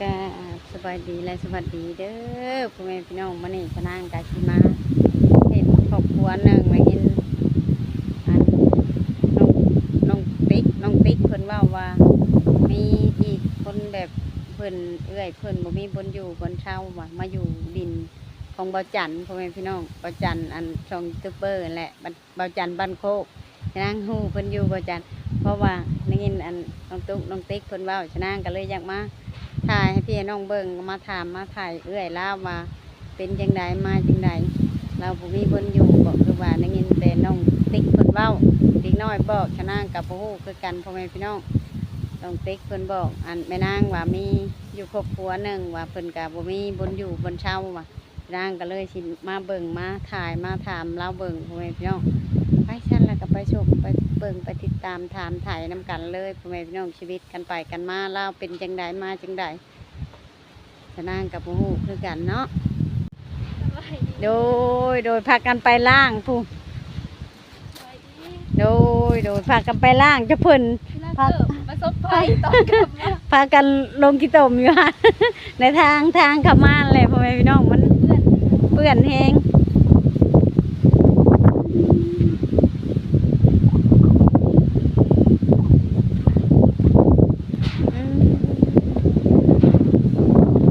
ກະສະບາຍດີ ແລະ ສະຫວັດດີເດີພໍ່ແມ່ພີ່ນ້ອງ. ມື້ນີ້ຊະນາງກະຊິມາເຮັດຄອບຄົວໜຶ່ງ ໄດ້ຍິນອັນນ້ອງ ນ້ອງຕິກ ນ້ອງຕິກເພິ່ນເວົ້າວ່າ ມີອີກຄົນແບບເພິ່ນ ເອື້ອຍເພິ່ນບໍ່ມີບ່ອນຢູ່ບ່ອນເຊົາວ່າ ມາຢູ່ດິນຂອງບ່າວຈັນ ພໍ່ແມ່ພີ່ນ້ອງ. ບ່າວຈັນ ອັນ ຊ່ອງຢູທູບເບີຫັ້ນແຫຼະ ບ້ານ ບ່າວຈັນບ້ານໂຄກ ຊະນາງຮູ້ເພິ່ນຢູ່ ບ່າວຈັນ ເພາະວ່າໄດ້ຍິນອັນນ້ອງຕຸກ ນ້ອງຕິກເພິ່ນເວົ້າ ຊະນາງກໍເລີຍຢາກມາຖ່າຍໃຫ້ພີ່ໃຫ້ນ້ອງເບິ່ງ ມາຖາມມາຖ່າຍເອື້ອຍລາວວ່າເປັນຈັ່ງໃດ ມາຈັ່ງໃດ ລາວບໍ່ມີບ່ອນຢູ່ບໍ ຄືວ່າໄດ້ຍິນແຕ່ນ້ອງຕິກເພິ່ນເວົ້າ ເດັກນ້ອຍບອກ ຊະນາງກໍບໍ່ຮູ້ຄືກັນ ພໍ່ແມ່ພີ່ນ້ອງ. ນ້ອງຕິກເພິ່ນບອກອັນແມ່ນາງວ່າມີຢູ່ຄອບຄົວໜຶ່ງ ວ່າເພິ່ນກໍບໍ່ມີບ່ອນຢູ່ບ່ອນເຊົາວ່າ ນາງກໍເລີຍຊິມາເບິ່ງມາຖ່າຍມາຖາມລາວເບິ່ງ ພໍ່ແມ່ພີ່ນ້ອງ. ໄປຊັ້ນລະກໍໄປຊົມໄປເບິ່ງໄປຕິດຕາມຖາມໄຖ່ນຳກັນເລີຍ ພໍ່ແມ່ພີ່ນ້ອງ. ຊີວິດກັນໄປກັນມາລາວເປັນຈັ່ງໃດມາຈັ່ງໃດ ຊະນາງກໍບໍ່ຮູ້ຄືກັນເນາະ. ໂດຍ ໂດຍ ພາກັນໄປລ້າງພຸ້ນ. ໂດຍ ໂດຍ ພາກັນໄປລ້າງຈະເພິ່ນ ພາ ປະສົບໄພຕອນກັບມາ ພາກັນລົງຂີ້ຕົມຢູ່ຫັ້ນ ໃນທາງ ທາງເຂົ້າມາແຫຼະ ພໍ່ແມ່ພີ່ນ້ອງ ມັນເປື້ອນແຮງ. ອືມ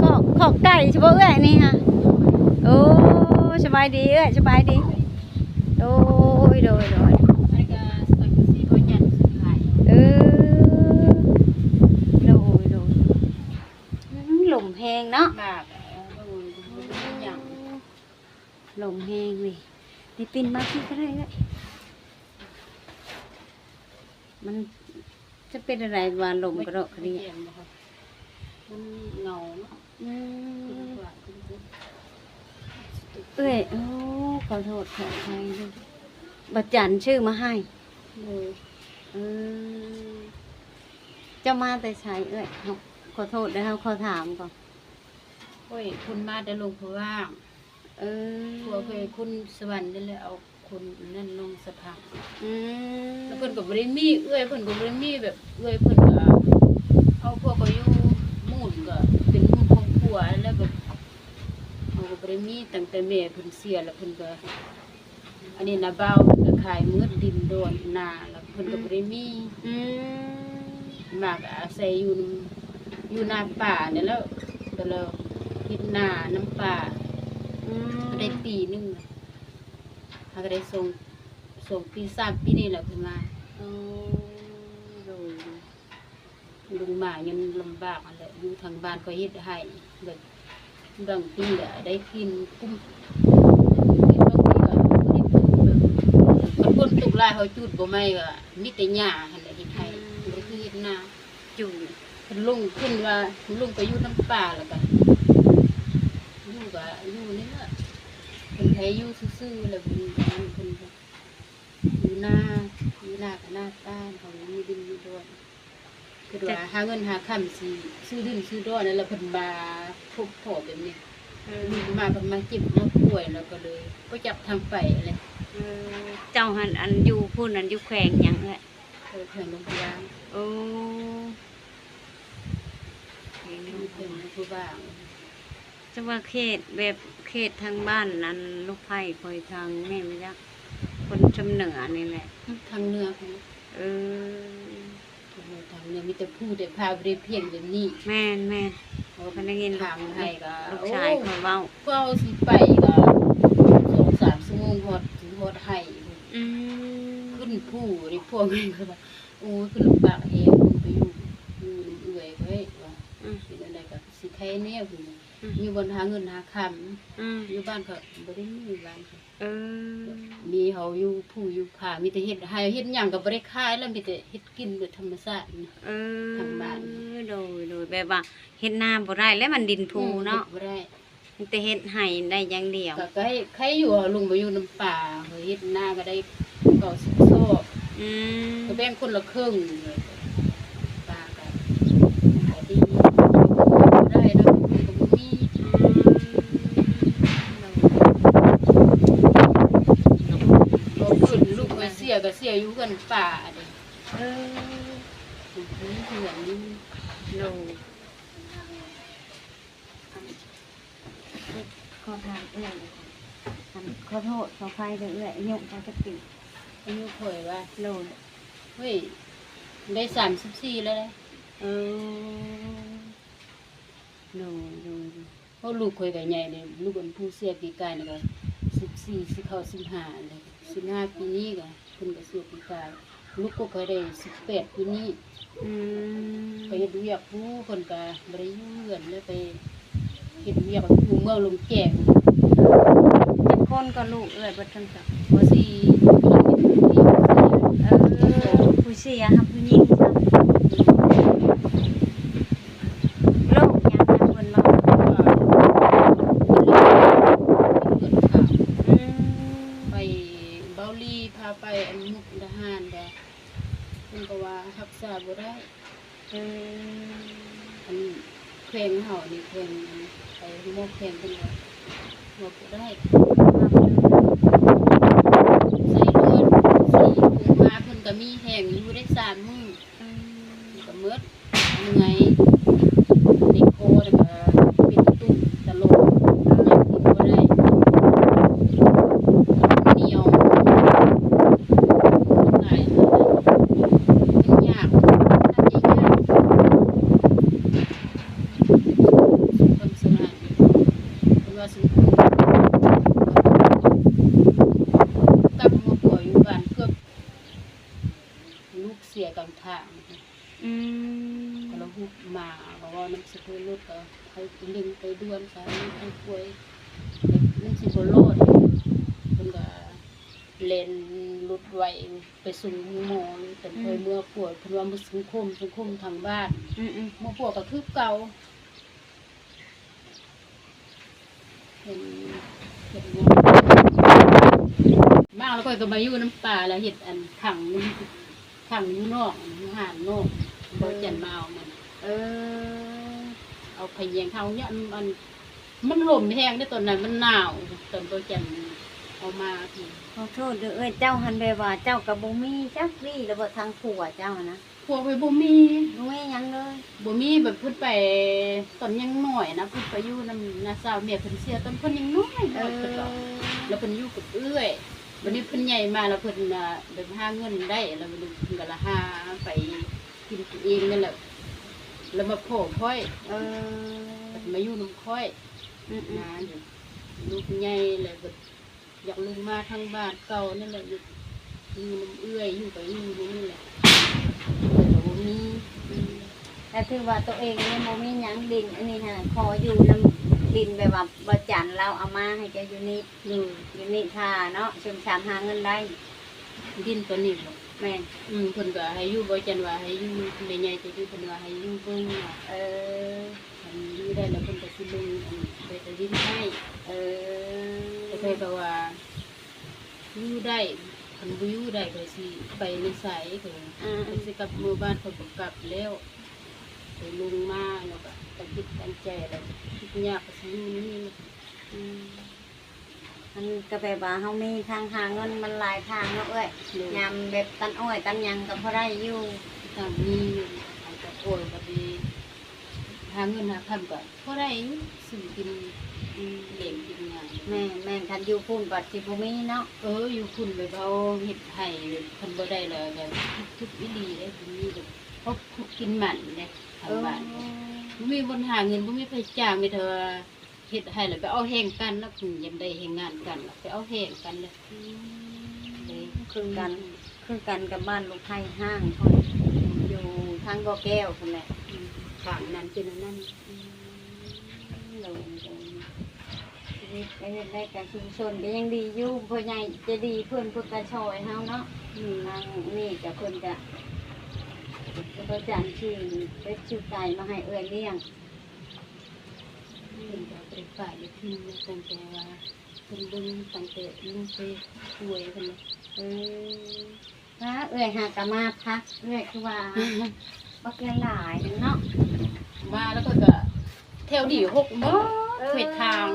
ຄອກ ຄອກໄກ່ຊິບໍ່ເອື້ອຍນີ້ຫະ? ໂອ້ ສະບາຍດີເອື້ອຍ ສະບາຍດີ. ໂດຍ ໂດຍ ໂດຍ ອັນນີ້ກໍສັງກະສີບໍ່ຍັງສຸດທ້າຍ ເອີ ໂດຍ ໂດຍ ອືມ ລົມແຮງເນາະ ມາກ ເອີ ໂດຍ ບໍ່ມີຫຍັງ ລົມແຮງນີ້ ນີ້ປິ່ນມາພີ້ກໍໄດ້ເອື້ອຍ ມັນ ຈະເປັນອະໄລວ່າລົມກະດອກກະເດຍ ມັນເຫງົາເນາະ ອືມ ເອື້ອຍ ໂອ້ ຂໍໂທດຂໍອະໄພເດີ ບາດຈັນຊື້ມາໃຫ້ ໂດຍ ເອີ ເຈົ້າມາແຕ່ໃສເອື້ອຍ? ເຮົາ ຂໍໂທດເດີ ເຮົາຂໍຖາມກ່ອນ ໂອ້ຍ ເພິ່ນມາແຕ່ຫຼວງພະບາງ ເອີ ພວກເອື້ອຍຄົນສະຫວັນນີ້ແຫຼະ ເອົາຄົນນັ້ນລົງສະພັງ ອືມ ແລ້ວເພິ່ນກໍບໍ່ໄດ້ມີ ເອື້ອຍເພິ່ນກໍບໍ່ໄດ້ມີ ແບບເອື້ອຍເພິ່ນກໍເອົາພວກເຂົາຢູ່ໝູນ ກໍເປັນໝູນຄອບຄົວ ແລ້ວກໍເຮົາກໍບໍ່ໄດ້ມີ ຕັ້ງແຕ່ແມ່ເພິ່ນເສຍ ແລ້ວເພິ່ນກໍ ອັນນີ້ນະ ບ່າວເພິ່ນກໍຂາຍໝົດດິນດອນນາ ແລ້ວເພິ່ນກໍບໍ່ໄດ້ມີ ອືມ ມາກໍອາໄສຢູ່ນຳ ຢູ່ນາປ່ານີ້ແຫຼະ ກໍເລີຍເຮັດນານຳປ່າ ອືມ ໄດ້ປີໜຶ່ງ ຫາກໍໄດ້ສອງ ສອງປີ ສາມປີນີ້ແຫຼະເພິ່ນວ່າ ໂອ້ ໂດຍ ລຸງມາຍັງລຳບາກຫັ້ນແຫຼະ ຢູ່ທາງບ້ານຂ້ອຍເຮັດໄຮ່ ແບບບາງປີກໍໄດ້ກິນກຸ້ມ ບາງປີກໍບໍ່ໄດ້ປູກ ແບບຄັນຝົນຕົກຫຼາຍເຮົາຈູດບໍ່ໄໝ້ກໍມີແຕ່ຫຍ້າຫັ້ນແຫຼະເຮັດໄຮ່ ອືມ ບໍ່ໄດ້ຄືເຮັດນາ ຢູ່ ເພິ່ນລົງ ເພິ່ນວ່າລົງໄປຢູ່ນຳປ່າ ແລ້ວກໍຢູ່ກໍຢູ່ນີ້ແຫຼະ ເພິ່ນໃຫ້ຢູ່ຊື່ໆ ແລ້ວເພິ່ນ ເພິ່ນຢູ່ນາ ຢູ່ນາກໍນາຕານ ເຂົາມີດິນມີດອນ ຄືວ່າຫາເງິນຫາຄຳຊິຊື້ດິນຊື້ດອນ ແລ້ວເພິ່ນມາພົບພໍ້ແບບນີ້ ເອີ ມາເພິ່ນມາເຈັບມາປ່ວຍ ແລ້ວກໍເລີຍບໍ່ຈັກທາງໄປແຫຼະ ເອີ ເຈົ້າຫັ້ນ ອັນຢູ່ພຸ້ນ ອັນຢູ່ແຂວງຫຍັງເອື້ອຍ? ເອີ ແຂວງຫຼວງພະບາງ ໂອ້ ແຂວງຫຼວງພະບາງ ແຕ່ວ່າເຂດແບບເຂດທາງບ້ານອັນລູກໃພ້ຂ້ອຍທາງແມ່ນບໍ່ຈັກ ຄົນຊຳເໜືອນີ້ແຫຼະ ອືມ ທາງເໜືອພຸ້ນ ເອີ ທາງເໜືອ ທາງເໜືອມີແຕ່ພູແຕ່ຜາ ບໍ່ໄດ້ພຽງແບບນີ້ ແມ່ນໆ ເພາະວ່າໄດ້ຍິນທາງໄຮ່ກໍ ລູກຊາຍຂ້ອຍເວົ້າ ໂອ້ ພວກເຮົາຊິໄປກໍສອງສາມຊົ່ວໂມງຮອດ ຮອດໄຮ່ ອືມ ຂຶ້ນພູນີ້ ພວກນີ້ກໍວ່າ ໂອ້ຍ ຄືລຳບາກແຮງ ໄປຢູ່ ຢູ່ນຳເອື້ອຍເວີ້ຍວ່າ ອືມ ເປັນແນວໃດກໍຊິໄຄແນ່ພຸ້ນ ອືມ ຢູ່ບ່ອນຫາເງິນຫາຄຳ ອືມ ຢູ່ບ້ານກໍບໍ່ໄດ້ມີ ບ້ານກໍ ເອີ ມີເຮົາຢູ່ພູຢູ່ຜາ ມີແຕ່ເຮັດໄຮ່ເຮັດຫຍັງກໍບໍ່ໄດ້ຂາຍແລ້ວ ມີແຕ່ເຮັດກິນແບບທຳມະຊາດ ເອີ ທາງບ້ານ ໂດຍ ໂດຍ ແບບວ່າເຮັດນາບໍ່ໄດ້ແລ້ວ ມັນດິນພູເນາະ ອືມ ເຮັດບໍ່ໄດ້ ມີແຕ່ເຮັດໄຮ່ໄດ້ຢ່າງດຽວ ກໍ ກໍໃຫ້ ໃຫ້ຢູ່ ເຮົາລົງໄປຢູ່ນຳປ່າ ເຮົາເຮັດນາກໍໄດ້ເກົ້າສິບຊອບ ອືມ ກໍແບ່ງຄົນລະເຄິ່ງ ປາກໍ ກໍດີ ບໍ່ໄດ້ເນາະ ເງິນກໍບໍ່ມີ ອືມ ເອີ ລູກຂ້ອຍເສຍກໍເສຍຢູ່ເຮືອນປ້າເດ້ ເອີ ເຮືອນນີ້ ໂດຍ ຂໍຖາມເອື້ອຍ ອັນ ຂໍໂທດຂໍອະໄພເດີເອື້ອຍ ອາຍຸເຈົ້າຈັກປີ? ອາຍຸຂ້ອຍຫວາ? ໂດຍ. ເຮີ້ຍ ໄດ້ສາມສິບສີ່ແລ້ວເດ້. ເອີ ໂດຍ ໂດຍ ໂດຍ. ໂອ້ ລູກຂ້ອຍກໍໃຫຍ່ເດ້ ລູກອັນຜູ້ເສຍປີກາຍນີ້ກໍສິບສີ່ ຊິເຂົ້າສິບຫ້າແລ້ວ ສິບຫ້າປີນີ້ກໍ ເພິ່ນກໍເສຍປີກາຍ ລູກກໍໄດ້ສິບແປດປີນີ້. ອືມ ໄປເຮັດວຽກຢູ່ ເພິ່ນກໍບໍ່ໄດ້ຢູ່ເຮືອນແລ້ວ ໄປເຮັດວຽກຢູ່ເມືອງລົງແກງ. ຈັກຄົນກໍລູກເອື້ອຍເບິດທັງ ປ.ສີ່ ຜູ້ຍິງເປັນຜູ້ຍິງ. ເອີ ຜູ້ເສຍຫາຜູ້ຍິງຊ້ຳ. ໂລກຫຍັງນະເພິ່ນເວົ້າ? ອືມ ໄປເບົາຫຼີ ພາໄປອັນມຸກດາຫານແດ່ ເພິ່ນກໍວ່າຮັກສາບໍ່ໄດ້. ອືມ ອັນແຂວງເຮົານີ້ ແຂວງ ໄປໝໍແຂວງເພິ່ນວ່າເວົ້າບໍ່ໄດ້ ໃສ່ໂດນ ສີ່ກຸມພາເພິ່ນກໍມີແຮງຢູ່ໄດ້ສາມມື້. ອືມ ກໍໝົດ ເມື່ອຍ ເຈັບຄໍແລ້ວກໍເປັນຕຸ່ມຕະຫຼອດ ຍັງກິນບໍ່ໄດ້ ໜຽວ ຫຼາຍ ມັນຍາກ ມັນຍາກ ຄວາມສະຫຼາດ ເພິ່ນວ່າ ສັງຄົມ ກັບມາປົວຢູ່ບ້ານເກືອບ ລູກເສຍກາງທາງ. ອືມ ກໍລະຮຸບມາ ກໍເວົ້ານຳໂຊເຟີລົດ ກໍໃຫ້ເລັ່ງໄປດ່ວນຊະ ມັນປ່ວຍ ມັນຊິບໍ່ລອດ. ເພິ່ນກໍແລ່ນລົດໄວໄປສົ່ງໂຮງໝໍ ເປັນ ອືມ ເມືອປົວ ເພິ່ນວ່າ ມາສົມຄົມ ສົມຄົມທາງບ້ານ. ອືມໆ ມາປົວກໍຄືເກົ່າ. ເຫັນ ເຫັນ ມາແລ້ວຂ້ອຍກໍມາຢູ່ນຳປ້າ ແລ້ວເຮັດອັນຂັງ ຂັງຢູ່ນອກ ຢູ່ຮ້ານນອກ ເອີ ບໍ່ຈັນມາເອົາມັນ. ເອີ ເອົາຂະແຍງເຮົາເນຍ ອັນ ມັນລົມແຮງເດ້ ຕອນນັ້ນມັນໜາວ ຕອນບໍ່ຈັນເອົາມາພີ້. ຂໍໂທດເດີເອື້ອຍ ເຈົ້າຫັ້ນແບບວ່າເຈົ້າກໍບໍ່ມີຈັກວີແລ້ວບໍ່ ທາງຜົວເຈົ້າຫັ້ນນະ? ຜົວຂ້ອຍບໍ່ມີ ບໍ່ມີຫຍັງເລີຍ ບໍ່ມີ. ແບບເພິ່ນໄປຕອນຍັງນ້ອຍນະ ເພິ່ນໄປຢູ່ນຳນ້າສາວ ແມ່ເພິ່ນເສຍຕອນເພິ່ນຍັງນ້ອຍ ນ້ອຍ ເອີ ເພິ່ນກໍ ແລ້ວເພິ່ນຢູ່ກັບເອື້ອຍ. ບັດນີ້ເພິ່ນໃຫຍ່ມາແລ້ວເພິ່ນ ອ່າ ແບບຫາເງິນໄດ້ ແລ້ວບັດນີ້ເພິ່ນກໍລະຫາໄປກິນເອງນັ້ນແຫຼະ ແລ້ວມາພໍ້ຂ້ອຍ. ເອີ ມາຢູ່ນຳຂ້ອຍ. ອືມໆ ນານ ລູກໃຫຍ່ແລ້ວ ຢາກລົງມາທາງບ້ານເກົ່ານັ້ນແຫຼະ ຢູ່ ຢູ່ນຳເອື້ອຍ ຢູ່ກໍຢູ່ນຳນີ້ແຫຼະ ແຕ່ກໍບໍ່ມີ. ອືມ ແຕ່ຖືວ່າໂຕເອງນີ້ບໍ່ມີຫຍັງ ດິນອັນນີ້ຫາ ຂໍຢູ່ນຳດິນ ແບບວ່າບໍ່ຈັນລາວເອົາມາໃຫ້ເຈົ້າຢູ່ນີ້. ໂດຍ ຢູ່ນີ້ຖ້າເນາະ ຊົມຊາມຫາເງິນໄດ້. ດິນຕອນນີ້ບໍ? ແມ່ນ. ອືມ ເພິ່ນກໍໃຫ້ຢູ່ ບໍ່ຈັນວ່າໃຫ້ຢູ່ ແມ່ໃຫຍ່ຈະຢູ່ ເພິ່ນວ່າໃຫ້ຢູ່ເບິ່ງ. ເອີ ຄັນຢູ່ໄດ້ແລ້ວເພິ່ນກໍຊິລົງອັນ ໄປຕະດິນໃຫ້. ເອີ ແຕ່ຂ້ອຍກໍວ່າຢູ່ໄດ້ ຄັນບໍ່ຢູ່ໄດ້ຂ້ອຍຊິໄປໃນໃສ ຂ້ອຍ ອືມ ຂ້ອຍຊິກັບເມືອບ້ານ ຂ້ອຍບໍ່ກັບແລ້ວ. ໄປລົງມາແລ້ວກໍຕັ້ງຈິດຕັ້ງໃຈແລ້ວ ຄິດຍາກກໍຊິຢູ່ນີ້. ອືມ ມັນກໍແບບວ່າເຮົາມີທາງຫາເງິນມັນຫຼາຍທາງເນາະເອື້ອຍ. ໂດຍ ຍາມແບບຕັດອ້ອຍຕັດຫຍັງກໍພໍໄດ້ຢູ່ ກໍມີຢູ່ ເຮົາກໍໂອ້ຍ ກໍດີ ຫາເງິນຫາຄຳກໍພໍໄດ້ຢູ່ ຊື້ກິນ ອືມ ເຫຼັ້ງກິນຫຍັງ. ແມ່ນໆ ຄັນຢູ່ພຸ້ນບັດຊິບໍ່ມີເນາະ. ເອີ ຢູ່ພຸ້ນແບບເຮົາເຮັດໄຮ່ ຄັນບໍ່ໄດ້ແລ້ວແບບທຸກອີ່ຫຼີເດ້ ບໍ່ມີແບບ ເຮົາຂຸດກິນໝັ້ນເດ້ ທາງບ້ານ ເອີ ບໍ່ມີຄົນຫາເງິນ ບໍ່ມີໃຜຈ້າງ ມີແຕ່ວ່າ ເຮັດໄຮ່ແລ້ວໄປເອົາແຮງກັນເນາະ ເພິ່ນຢາກໄດ້ແຮງງານກັນ ໄປເອົາແຮງກັນເລີຍ. ອືມ ເອີ ຄືກັນ ຄືກັນກັບບ້ານລູກໄຮ່ຫ້າງຂ້ອຍ ຢູ່ທາງບໍ່ແກ້ວພຸ້ນແຫຼະ. ອືມ ທາງນັ້ນເປັນອັນນັ້ນ. ອືມ ໂດຍ ໂດຍ ຊີວິດກໍເຮັດໄດ້ກະຊຸມຊົນກໍຍັງດີຢູ່ ຜູ້ໃຫຍ່ໃຈດີເພິ່ນ ເພິ່ນກໍຊ່ອຍເຮົາເນາະ. ອືມ ທາງນີ້ກະເພິ່ນກະ ກໍຈ້າງຊື້ເປັດຊື້ໄກ່ມາໃຫ້ເອື້ອຍລ້ຽງ. ເພິ່ນກໍບໍ່ໄດ້ປະໄດ້ຖິ້ມ ຕັ້ງແຕ່ວ່າເພິ່ນເບິ່ງຕັ້ງແຕ່ລູກໄປປ່ວຍພຸ້ນແຫຼະ. ເອີ ວ່າເອື້ອຍຫາກະມາພັກ ເອື້ອຍຄືວ່າບັກຫຼາຍໆເນາະ. ມາແລ້ວເພິ່ນກໍແຖວດີຫົກໝົດ ເອີ ເຂດທາງ.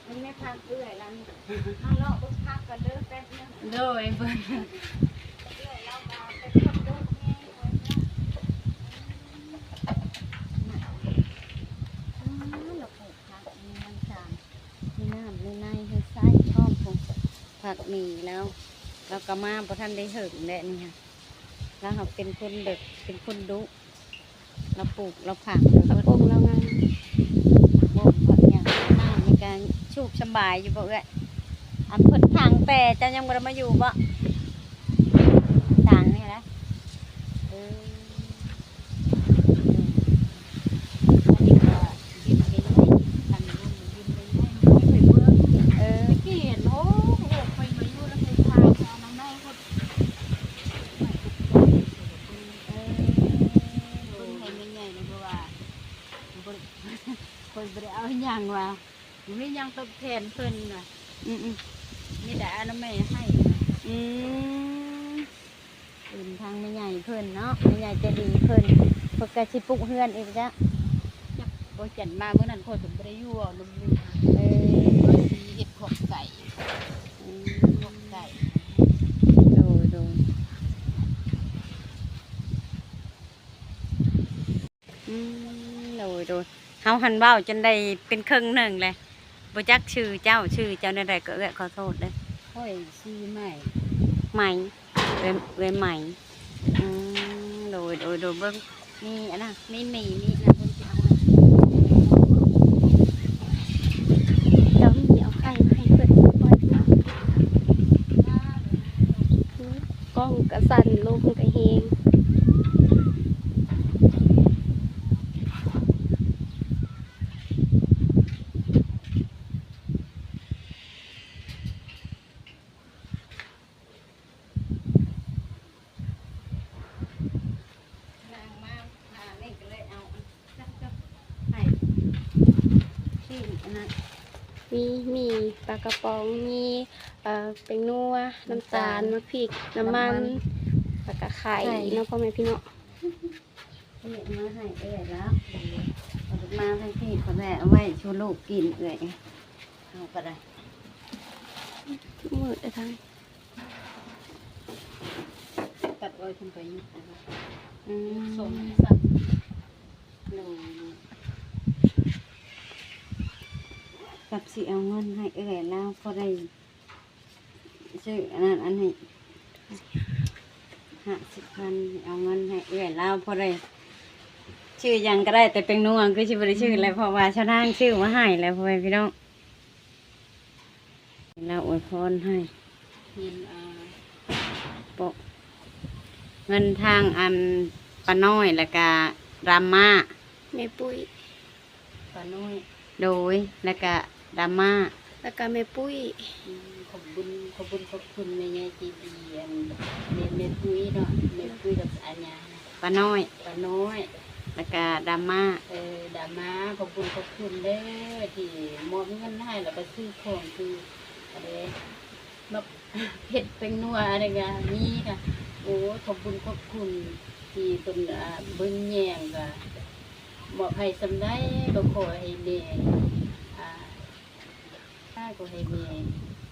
ມັນແມ່ນພັກເອື້ອຍລະ ມາເລາະເບິ່ງພັກກ່ອນເດີແປັບໜຶ່ງ. ໂດຍ ເບິ່ງ ເອື້ອຍລາວກໍເປັນຄົນດຸແຮງເລີຍເນາະ. ອືມ ລາວປູກຜັກມີມັນສາມ ຜັກໝີ່ລາວ ລາວກໍມາບໍ່ທັນໄດ້ເຖິງແຫຼະນີ້ ລາວຫາກເປັນຄົນແບບ ເປັນຄົນດຸ ລາວປູກລາວຝັງໄປເບິດ ຜັກບົ້ງລາວງາມ ຜັກບົ້ງຜັກຫຍັງ ນ້ຳນີ້ກໍສູບສຳບາຍຢູ່ບໍ່ເອື້ອຍ? ອັນເພິ່ນຖາງແຕ່ເຈົ້າຍັງບໍ່ໄດ້ມາຢູ່ບໍ່? ຖາງນີ້ແຫຼະ ເອີ. ອັນນີ້ກໍດິນໄປໄຫວ້ ຄັນດິນໄປໄຫວ້ ໄປເບິ່ງ ເອີ ຕະກີ້ເຫັນ ໂອ້ ໂອ້ ຂ້ອຍມາຢູ່ແລ້ວໄປຖ່າຍເອົານຳໄມ້ພຸ້ນ ເອີ ເບິ່ງໃຫ້ແມ່ໃຫຍ່ແດ່ ເພາະວ່າ ເພິ່ນ ເພິ່ນບໍ່ໄດ້ເອົາຫຍັງວ່າ ບໍ່ມີຫຍັງຕອບແທນເພິ່ນວ່າ ອືມໆ ມີແຕ່ອະນາໄມໃຫ້ ອືມ. ເປັນທາງແມ່ໃຫຍ່ເພິ່ນເນາະ ແມ່ໃຫຍ່ໃຈດີເພິ່ນ ເພິ່ນກໍຊິປຸກເຮືອນອີກຈ້ະ ຈັກບໍ່ຈັນມາມື້ນັ້ນ ຂ້ອຍກໍບໍ່ໄດ້ຢູ່ເວົ້ານຳໝູ່ ເອີ ວ່າຊິເຮັດຂອບໃສ່ ອືມ ຂອບໃສ່ ໂດຍໆ ອືມ ໂດຍໆ ເຮົາຫັ້ນເວົ້າຈົນໄດ້ເປັນເຄິ່ງໜຶ່ງແຫຼະ ບໍ່ຈັກຊື່ເຈົ້າ ຊື່ເຈົ້າແນວໃດກໍເອື້ອຍ ຂໍໂທດເດີ້ ຂ້ອຍຊື່ໄໝ ໄໝ ເອື້ອຍ ເອື້ອຍໄໝ ອືມ ໂດຍ ໂດຍ ໂດຍ ເບິ່ງ ມີອັນນະ ມີໝີ່ ມີອັນນະ ເພິ່ນຊິເອົາໃຫ້ ເຈົ້າມີເອົາໄຂ່ມາໃຫ້ເພິ່ນກ່ອນເນາະ ກ້ອງກະສັ່ນ ລົມກະແຮງ. ນາງມາ ອ່າ ນີ້ກໍເລີຍເອົາ ໃຫ້ ຊີ້ນອັນນັ້ນ ມີໝີ່ ປາກະປ໋ອງ ມີ ເອີ ແປ້ງນົວ ນ້ຳຕານ ນ້ຳຕານ ໝາກພິກ ນ້ຳມັນ ນ້ຳມັນ ແລ້ວກໍໄຂ່ ໄຂ່ ເນາະ ພໍ່ແມ່ພີ່ນ້ອງ. ນີ້ມາໃຫ້ເອື້ອຍແລ້ວ ເອົາມາໃຫ້ພີ່ເພິ່ນແລ້ວ ເອົາໄວ້ສູ່ລູກກິນເອື້ອຍ ເຮົາກໍໄດ້ ມືດເອີຍ ທັງ ຕັດອ້ອຍຂຶ້ນໄປຢູ່ ອືມ ສົມສັດ ໂດຍ ກັບຊິເອົາເງິນໃຫ້ເອື້ອຍລາວ ພໍໄດ້ ຊື້ອັນນັ້ນອັນນີ້ ຫ້າສິບພັນ ເອົາເງິນໃຫ້ເອື້ອຍລາວ ພໍໄດ້ຊື້ຫຍັງກໍໄດ້ ແຕ່ແປ້ງນົວຄືຊິບໍ່ໄດ້ຊື້ແລ້ວ ອືມ ເພາະວ່າຊາວນາງຊື້ມາໃຫ້ແລ້ວ ພໍ່ແມ່ພີ່ນ້ອງ ລາວອວຍພອນໃຫ້ ເງິນ ອ່າ ໂປະ ເງິນທາງອັນປ້ານ້ອຍ ແລ້ວກະດາມມາ ແມ່ປຸ້ຍ ປ້ານ້ອຍ ໂດຍ ແລ້ວກະດາມມາ ແລ້ວກະແມ່ປຸ້ຍ ອືມ ຂອບບຸນ ຂອບບຸນຂອບຄຸນແມ່ໃຫຍ່ໃຈດີ ອັນ ແມ່ ແມ່ປຸ້ຍເນາະ ແມ່ປຸ້ຍກັບອາຍາ ປ້ານ້ອຍ ປ້ານ້ອຍ ແລ້ວກະດາມມາ ເອີ ດາມມາ ຂອບບຸນຂອບຄຸນເດີ ທີ່ມອບເງິນໃຫ້ ແລ້ວກະຊື້ຂອງຄື ອັນນີ້ ມາເຮັດແປ້ງນົວ ອັນນີ້ກະມີກະ ໂອ້ ຂອບບຸນຂອບຄຸນ ທີ່ເພິ່ນ ອ່າ ເບິ່ງແຍງກະ ມອບໃຫ້ສ່ຳໃດກໍຂໍໃຫ້ແມ່ ອ່າ ຂໍໃຫ້ແມ່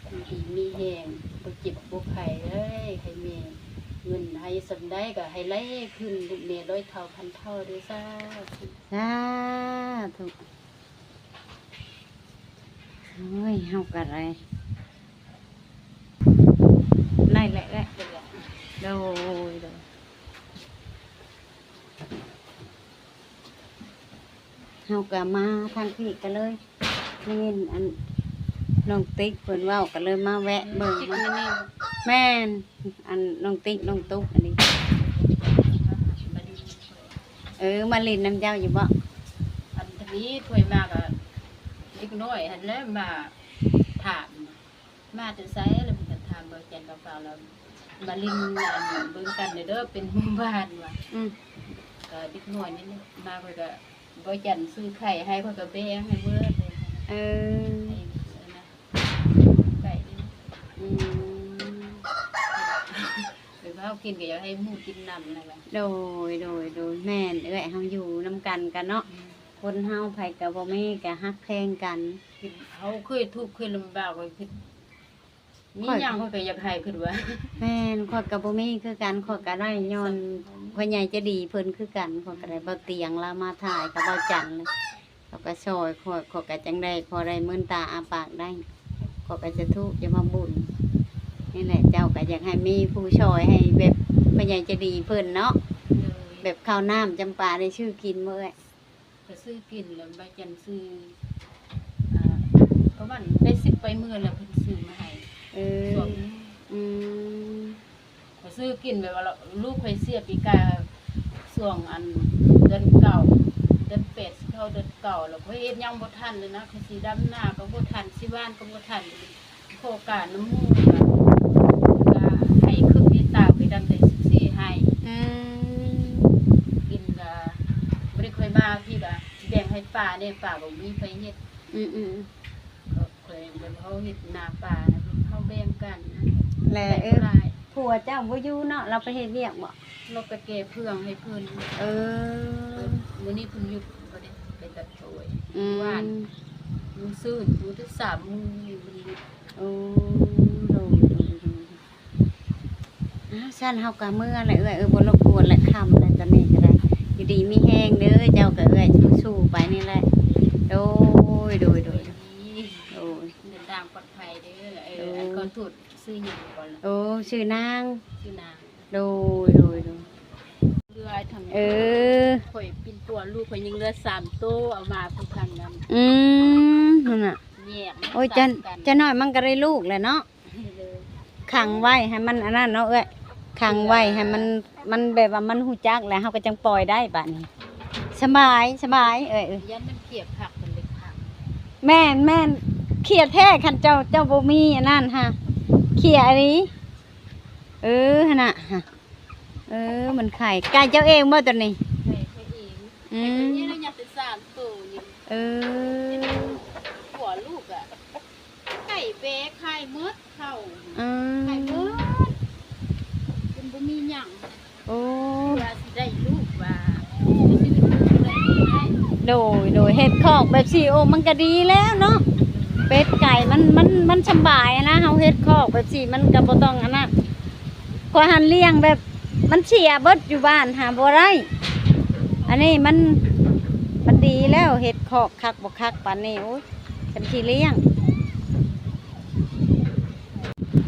ຢູ່ດີມີແຮງ ບໍ່ເຈັບບໍ່ໄຂ້ເອີຍ ໃຫ້ແມ່ ເງິນໃຫ້ສ່ຳໃດກໍໃຫ້ໄຫຼຂຶ້ນ ໃຫ້ແມ່ຮ້ອຍເທົ່າພັນເທົ່າເດີ້ ສາທຸ ສາທຸ. ໂອ້ຍ ເຮົາກໍໄດ້ ໄດ້ແຫຼະເອື້ອຍ ໂດຍ ໂດຍ ເຮົາກໍມາທາງພີ້ກໍເລີຍ ໄດ້ຍິນອັນນ້ອງຕິກເພິ່ນເວົ້າ ກໍເລີຍມາແວະເບິ່ງ ຕິກ ມາ ແມ່ນ ອັນນ້ອງຕິກ ນ້ອງຕຸກ ອັນນີ້ ເອີ ມາຫຼິ້ນນຳເຈົ້າຢູ່ບໍ່? ອັນທາງນີ້ຂ້ອຍມາກໍເດັກນ້ອຍຫັ້ນແຫຼະມາຖາມ ມາແຕ່ໃສ? ແລ້ວເພິ່ນກໍຖາມເບົາຈັນເບົາຟ້າວ ແລ້ວມາຫຼິ້ນ ອັນ ເບິ່ງກັນເດີ ເປັນໝູ່ບ້ານວ່າ ອືມ ກໍເດັກນ້ອຍນີ້ແຫຼະ ມາຂ້ອຍກໍ ເບົາຈັນຊື້ໄຂ່ໃຫ້ ຂ້ອຍກໍແບ່ງໃຫ້ເບິດເລີຍ ເອີ ໃຫ້ ໄກ່ນີ້ ອືມ ແບບເຮົາກິນກໍຢາກໃຫ້ໝູ່ກິນນຳນັ້ນແຫຼະ ໂດຍ ໂດຍ ໂດຍ ແມ່ນເອື້ອຍ ເຮົາຢູ່ນຳກັນ ກັນເນາະ ອືມ ຄົນເຮົາໃຜກໍບໍ່ມີ ກໍຮັກແພງກັນ ເຮົາເຄີຍທຸກເຄີຍລຳບາກ ຂ້ອຍຄິດ ມີຫຍັງຂ້ອຍກໍຢາກໃຫ້ ຄິດວ່າ ແມ່ນ ຂ້ອຍກໍບໍ່ມີຄືກັນ ຂ້ອຍກໍໄດ້ຍ້ອນພໍ່ໃຫຍ່ໃຈດີເພິ່ນຄືກັນ ຂ້ອຍກໍໄດ້ ເບົາຕຽງລາວມາຖ່າຍກັບເບົາຈັນ ລາວກໍຊ່ອຍຂ້ອຍ ຂ້ອຍກໍຈັ່ງໄດ້ພໍໄດ້ມື່ນຕາອ້າປາກໄດ້ ຂ້ອຍກໍຈະທຸກຈະມາບຸນ ນີ້ແຫຼະ ເຈົ້າກໍຢາກໃຫ້ມີຜູ້ຊ່ອຍ ໃຫ້ແບບຜູ້ໃຫຍ່ໃຈດີເພິ່ນເນາະ ໂດຍ ແບບເຂົ້ານ້ຳຈຳປາໄດ້ຊື້ກິນບໍ່ເອື້ອຍ? ກໍຊື້ກິນແລ້ວ ໃບຈັນຊື້ ອ່າ ປະມານໄດ້ສິບປາຍມື້ແລ້ວ ເພິ່ນຊື້ມາໃຫ້ ເອີ ຊ່ວງໜຶ່ງ ອືມ ຂ້ອຍຊື້ກິນແບບວ່າ ລູກຂ້ອຍເສຍປີກາຍ ຊ່ວງອັນເດືອນເກົ້າ ເດືອນແປດ ຊິເຂົ້າເດືອນເກົ້າ ແລ້ວຂ້ອຍເຮັດຫຍັງບໍ່ທັນເລີຍນະ ຂ້ອຍຊິດຳນາກໍບໍ່ທັນ ຊິຫວ່ານກໍບໍ່ທັນ ຂໍການນຳໝູ່ ກໍໃຫ້ເຄິ່ງເຮັກຕາ ຂ້ອຍດຳໄດ້ສິບສີ່ໄຮ່ ອືມ ກິນກໍບໍ່ໄດ້ຄ່ອຍມາ ພີ່ກໍຊິແບ່ງໃຫ້ປາແດ່ ປາບໍ່ມີໃຜເຮັດ ອືມໆ ກໍ ຂ້ອຍແບບເຮົາເຮັດນາປານະ ເຮົາແບ່ງກັນນະ ແລະ ແບ່ງ ເອີ ຫຼາຍ ຜົວເຈົ້າບໍ່ຢູ່ເນາະ ລາວໄປເຮັດວຽກບໍ່? ລາວໄປແກ່ເຟືອງໃຫ້ເພິ່ນ ເອີ ມື້ນີ້ເພິ່ນຢຸດ ບໍ່ໄດ້ໄປຕັດໂຕຍ ອືມ ຫວ່ານ ມື້ຊືນ ມື້ທີ່ສາມມື້ນີ້ເພິ່ນຢຸດ ໂອ້ ໂດຍ ໂດຍ ໂດຍ ອ້າວ ຊັ້ນເຮົາກໍເມືອແຫຼະເອື້ອຍ ເອີ ບໍ່ລົບກວນແຫຼະ ຄ່ຳແລ້ວຕອນນີ້ກໍໄດ້ ຢູ່ດີມີແຮງເດີ ເຈົ້າກັບເອື້ອຍ ສູ້ໆໄປນີ້ແຫຼະ ໂດຍ ໂດຍ ໂດຍ ໂດຍ ເດີນທາງປອດໄພເດີ ເອີ ໂດຍ ອັນຂໍໂທດ ຊື່ຫຍັງກ່ອນລະ? ໂອ້ ຊື່ນາງ ຊື່ນາງ ໂດຍ ໂດຍ ໂດຍ ເຫຼືອ ເອີ ຂ້ອຍປິ່ນປົວລູກຂ້ອຍຍັງເຫຼືອສາມໂຕ ເອົາມາຜູ້ທາງນັ້ນ ອືມ ຫັ້ນນະ ແຍກ ໂອ້ຍ ຈັກໜ້ອຍມັນກໍໄດ້ລູກແຫຼະເນາະ ຂັງໄວ້ໃຫ້ມັນອັນນັ້ນເນາະເອື້ອຍ ຂັງໄວ້ໃຫ້ມັນ ມັນແບບວ່າມັນຮູ້ຈັກແລ້ວ ເຮົາກໍຈັ່ງປ່ອຍໄດ້ບາດນີ້ ສະບາຍ ສະບາຍເອື້ອຍ ຢ້ານມັນເຄຍຄັກ ມັນເລີຍຂັງ ແມ່ນ ແມ່ນ ເຄຍແທ້ ຄັນເຈົ້າ ເຈົ້າບໍ່ມີອັນນັ້ນຫາ ເຄຍອີ່ຫຼີ ເອີ ຫັ້ນນະ ເອີ ມັນໄຂ່ ໄກ່ເຈົ້າເອງບໍ່ຕົວນີ້? ໄກ່ຂ້ອຍເອງ ອືມ ໄກ່ຂ້ອຍນີ້ລະຍັງເປັນສາມໂຕຢູ່ ເອີ ຜົວລູກອະ ໄກ່ແບ້ຂາຍໝົດ ເຂົ້າ ອືມ ຂາຍໝົດ ຈົນບໍ່ມີຫຍັງ ໂອ້ ວ່າຊິໄດ້ລູກວ່າ ໂດຍ ໂດຍ ເຮັດຄອກແບບຊີ້ ໂອ້ ມັນກະດີແລ້ວເນາະ ເປັດໄກ່ມັນ ມັນ ມັນສຳບາຍນະ ເຮົາເຮັດຄອກແບບຊີ້ ມັນກະບໍ່ຕ້ອງອັນນັ້ນ ຂ້ອຍຫັ້ນລ້ຽງແບບ ມັນເສຍເບິດ ຢູ່ບ້ານຫາບໍ່ໄດ້ ອັນນີ້ມັນ ມັນດີແລ້ວ ເຮັດຄອກຄັກບໍ່ຄັກປານນີ້ ໂອ້ຍ ຄັນຊິລ້ຽງ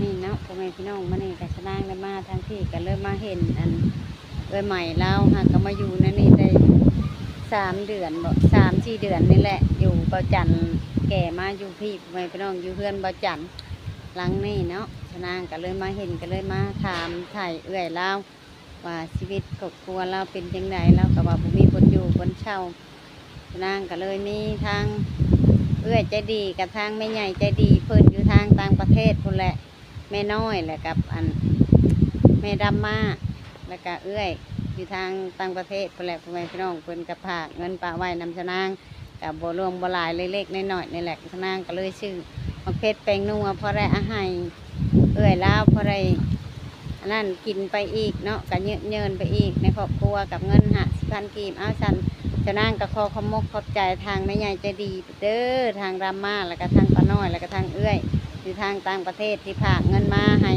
ນີ້ເນາະ ພໍ່ແມ່ພີ່ນ້ອງ ມື້ນີ້ກໍຊະນາງໄດ້ມາທາງພີ້ ກໍເລີຍມາເຫັນອັນເອື້ອຍໃໝ່ລາວ ຫາກໍມາຢູ່ໃນນີ້ໄດ້ສາມເດືອນບໍ ສາມສີ່ເດືອນນີ້ແຫຼະ ຢູ່ເບົາຈັນ ແກ່ມາຢູ່ພີ້ ພໍ່ແມ່ພີ່ນ້ອງ ຢູ່ເຮືອນເບົາຈັນຫຼັງນີ້ເນາະ ຊະນາງກໍເລີຍມາເຫັນ ກໍເລີຍມາຖາມໄຖ່ເອື້ອຍລາວ ວ່າຊີວິດຄອບຄົວລາວເປັນຈັ່ງໃດ ລາວກໍວ່າບໍ່ມີບ່ອນຢູ່ບ່ອນເຊົາ ນາງກໍເລີຍມີທາງເອື້ອຍໃຈດີກັບທາງແມ່ໃຫຍ່ໃຈດີ ເພິ່ນຢູ່ທາງຕ່າງປະເທດພຸ້ນແຫຼະ ແມ່ນ້ອຍ ແລະກັບອັນແມ່ດຳມາ ແລະກະເອື້ອຍຢູ່ທາງຕ່າງປະເທດພຸ້ນແຫຼະ ພໍ່ແມ່ພີ່ນ້ອງ ເພິ່ນກໍຝາກເງິນປະໄວ້ນຳຊະນາງ ກໍບໍ່ຫຼວງບໍ່ຫຼາຍ ເລັກໆນ້ອຍໆນີ້ແຫຼະ ຊະນາງກໍເລີຍຊື້ໝາກເຜັດແປ້ງນົວ ພໍໄດ້ອາໄຫ້ເອື້ອຍລາວ ພໍໄດ້ອັນນັ້ນກິນໄປອີກເນາະ ກໍຍືດເຍີ້ນໄປອີກໃນຄອບຄົວ ກັບເງິນຫ້າສິບພັນກີບ ເອົາຊັ້ນ ຊະນາງກໍຂໍຂອບມົກຂອບໃຈທາງແມ່ໃຫຍ່ໃຈດີເດີ ທາງດຳມາ ແລ້ວກໍທາງປ້ານ້ອຍ ແລ້ວກໍທາງເອື້ອຍ ຢູ່ທາງຕ່າງປະເທດທີ່ຝາກເງິນມາໃຫ້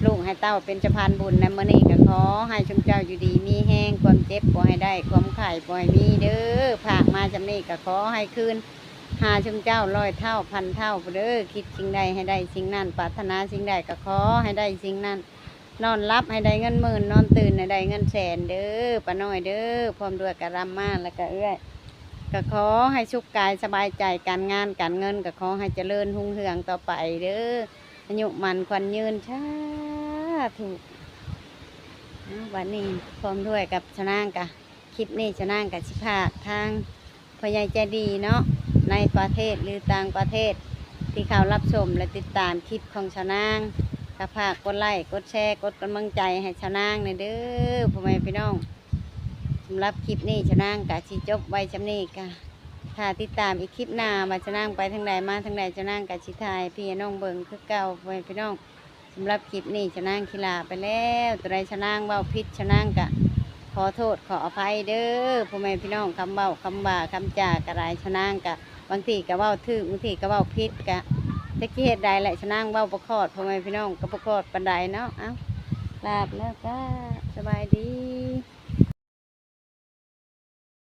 ລູກໃຫ້ເຕົ້າເປັນສະພານບຸນໃນມື້ນີ້ ກໍຂໍໃຫ້ຊຸມເຈົ້າຢູ່ດີມີແຮງ ຄວາມເຈັບບໍ່ໃຫ້ໄດ້ ຄວາມໄຂ້ບໍ່ໃຫ້ມີເດີ ຝາກມາຊ່ຳນີ້ກໍຂໍໃຫ້ຄືນ ຫາຊຸມເຈົ້າຮ້ອຍເທົ່າພັນເທົ່າພຸ້ນເດີ ຄິດສິ່ງໃດໃຫ້ໄດ້ສິ່ງນັ້ນ ປາດຖະໜາສິ່ງໃດກໍຂໍໃຫ້ໄດ້ສິ່ງນັ້ນ ນອນຫຼັບໃຫ້ໄດ້ເງິນໝື່ນ ນອນຕື່ນໃຫ້ໄດ້ເງິນແສນເດີ ປ້ານ້ອຍເດີ ພ້ອມດ້ວຍກະດຳມາ ແລ້ວກະເອື້ອຍ ກໍຂໍໃຫ້ສຸກກາຍສະບາຍໃຈ ການງານການເງິນກໍຂໍໃຫ້ຈະເລີນຮຸ່ງເຮືອງຕໍ່ໄປເດີ ອາຍຸໝັ້ນຂວັນຍືນ ສາທຸ ເອົາ ບັດນີ້ພ້ອມດ້ວຍກັບຊະນາງກະ ຄລິບນີ້ຊະນາງກໍຊິຝາກທາງພໍ່ໃຫຍ່ໃຈດີເນາະ ໃນປະເທດ ຫຼື ຕ່າງປະເທດ ທີ່ເຂົ້າຮັບຊົມ ແລະ ຕິດຕາມຄລິບຂອງຊະນາງ ກໍຝາກກົດໄລ້ ກົດແຊ ກົດກຳລັງໃຈໃຫ້ຊະນາງແດ່ເດີ ພໍ່ແມ່ພີ່ນ້ອງ. ສຳລັບຄລິບນີ້ຊະນາງກໍຊິຈົບໄວ້ຊ່ຳນີ້ ກໍຖ້າຕິດຕາມອີກຄລິບໜ້າ ວ່າຊະນາງໄປທາງໃດມາທາງໃດ ຊະນາງກໍຊິຖ່າຍໃຫ້ພີ່ໃຫ້ນ້ອງເບິ່ງຄືເກົ່າ ພໍ່ແມ່ພີ່ນ້ອງ. ສຳລັບຄລິບນີ້ຊະນາງຊິລາໄປແລ້ວ ຕົວໃດຊະນາງເວົ້າຜິດ ຊະນາງກະຂໍໂທດຂໍອະໄພເດີ ພໍ່ແມ່ພີ່ນ້ອງ ຄຳເວົ້າຄຳວ່າຄຳຈາກະໄດ້ ຊະນາງກະບາງທີກະເວົ້າຖືກ ບາງທີກະເວົ້າຜິດ ກະຈັກຊິເຮັດໃດແຫຼະ ຊະນາງເວົ້າບໍ່ຂອດ ພໍ່ແມ່ພີ່ນ້ອງ ກະບໍ່ຂອດປານໃດເນາະ. ເອົ້າ ລາໄປແລ້ວກະສະບາຍດີ.